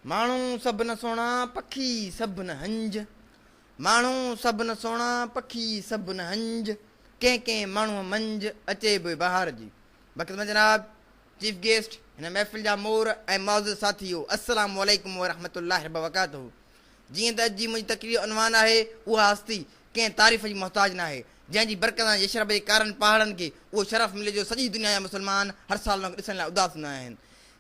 ماڻهو سڀ نه سهڻا، پکي سڀ نه هنج. ماڻهو سڀ نه سهڻا، پکي سڀ نه هنج. ڪنهن ڪنهن ماڻهوء منجهه اچي بوء بهار جي. بخدمت جناب چيف گيسٽ، هن محفل جا مور ۽ معزز ساٿيو، السلام عليڪم ورحمة الله وبرڪاته. جيئن ته اڄ جي منهنجي تقرير جو عنوان آهي، اها هستي ڪنهن تعريف جي محتاج ناهي، جنهن جي برڪت سان يشرب جي ڪارن پهاڙن کي اهو شرف مليو جو سڄي دنيا جا مسلمان هر سال ان کي ڏسڻ لاء اداس هوندا آهن.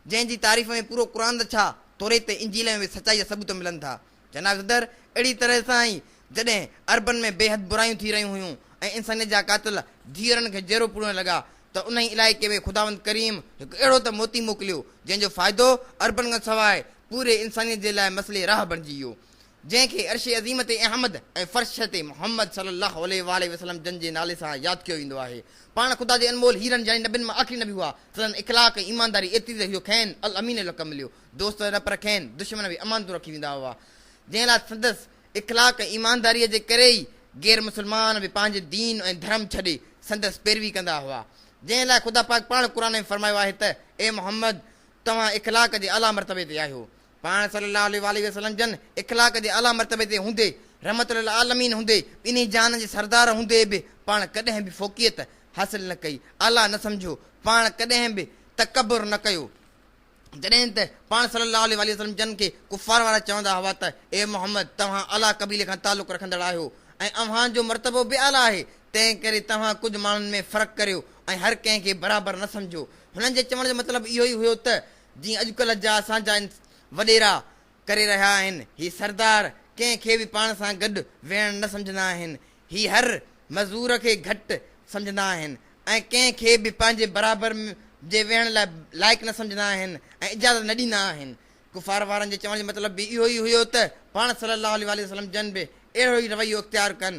جنهن جي تعريف ۾ پورو قرآن ته ڇا، توريت ۽ انجيل ۾ به سچائي جا ثبوت ملن ٿا. جناب صدر، اهڙي طرح سان ئي جڏهن عربن ۾ بي حد برايون ٿي رهيون هيون ۽ انسانيت جا قاتل ڌيئرن کي جيئرو پورڻ لڳا ته انهي علائقي ۾ خداوند ڪريم هڪ اهڙو ته موتي موڪليو جنهن جو فائدو عربن کان سواء پوري انسانيت جي لاء مسئلي راهه بڻجي ويو. جنهن کي عرش عظيم تي احمد ۽ فرش تي محمد صلي الله عليه واٰله وسلم جن جي نالي سان ياد ڪيو ويندو آهي. پاڻ خدا جي انمول هيرن يعني نبين مان آخري نبي هئا. سندن اخلاق ۽ ايمانداري ايتري ته هئي جو کين الامين جو لقب مليو. دوست نه پر کين دشمن به امانتون رکي ويندا هئا. جنهن لاء سندس اخلاق ۽ ايمانداريء جي ڪري ئي غير مسلمان به پنهنجي دين ۽ ڌرم ڇڏي سندس پيروي ڪندا هئا. جنهن لاء خدا پاڪ پاڻ قرآن ۾ فرمايو آهي ته، اي محمد! توهان اخلاق جي اعليٰ مرتبي تي آهيو. پاڻ صلّي اللّٰه عليه واٰله وسلّم جن اخلاق جي اعليٰ مرتبي تي هوندي، رحمت للعالمين هوندي، ٻنهي جهانن جي سردار هوندي به پاڻ ڪڏهن به فوقيت حاصل نه ڪئي، اعليٰ نه سمجهيو، پاڻ ڪڏهن به تڪبر نه ڪيو. جڏهن ته پاڻ صلّي اللّٰه عليه واٰله وسلّم جن کي ڪفار وارا چوندا هئا ته اي محمد! توهان اعليٰ قبيلي کان تعلق رکندڙ آهيو ۽ اوهان جو مرتبو به اعليٰ آهي، تنهن ڪري توهان ڪجهه ماڻهن ۾ فرق ڪريو ۽ هر ڪنهن کي برابر نه سمجهو. هنن جي چوڻ جو مطلب اهو ئي هيو ته جيئن اڄڪلهه جا اسان جا وڏيرا ڪري رهيا آهن، هي سردار ڪنهن کي به پاڻ سان گڏ ويهڻ نه سمجهندا آهن، هي هر مزور کي گهٽ سمجهندا آهن ۽ ڪنهن کي به پنهنجي برابر جي ويهڻ لاء لائق نه سمجهندا آهن ۽ اجازت نه ڏيندا آهن. ڪفار وارن جي چوڻ جو مطلب به اهو ئي هيو ته پاڻ صلّي اللّٰه عليه واٰله وسلّم جن به اهڙو ئي رويو اختيار ڪن.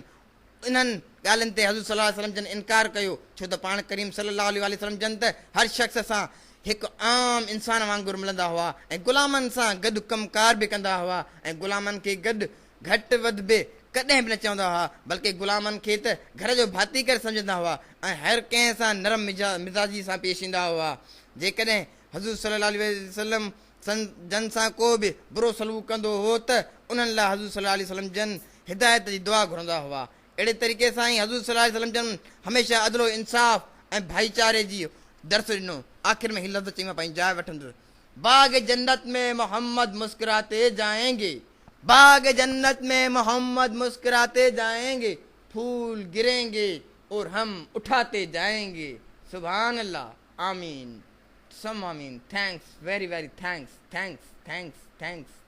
انهن ڳالهين تي حضور صلي الله عليه وسلم جن انڪار ڪيو، ڇو ته پاڻ ڪريم صلي الله عليه واٰله وسلم جن ته هر شخص سان هڪ عام انسان وانگر ملندا هئا ۽ غلامن سان گڏ ڪم ڪار به ڪندا هئا ۽ غلامن کي گڏ گهٽ وڌ به ڪڏهن به نه چوندا هئا، بلڪه غلامن کي ته گهر جو ڀاتي ڪري سمجهندا هئا ۽ هر ڪنهن سان نرم مزاجي سان پيش ايندا هئا. جيڪڏهن حضور صلي الله عليه وسلم جن سان ڪو به برو سلوڪ ڪندو هو ته انهن لاء حضور صلي الله عليه وسلم جن هدايت جي دعا گهرندا هئا. اهڙي طريقي سان ئي حضور صلي الله عليه وسلم جن هميشه عدل و انصاف ۽ ڀائيچاري جي درس ڏنو. آخر ۾ هي لفظ چئي مان پنهنجي جاء وٺندس، باغ جنت ۾ محمد مسڪراتي جائين گي، باغ جنت ۾ محمد مسڪراتي جائين گي، ڦول گرين گي اور هم اٺاتي جائين گي. سبحان الله. آمين. ثم آمين. Thanks very very thanks thanks thanks thanks.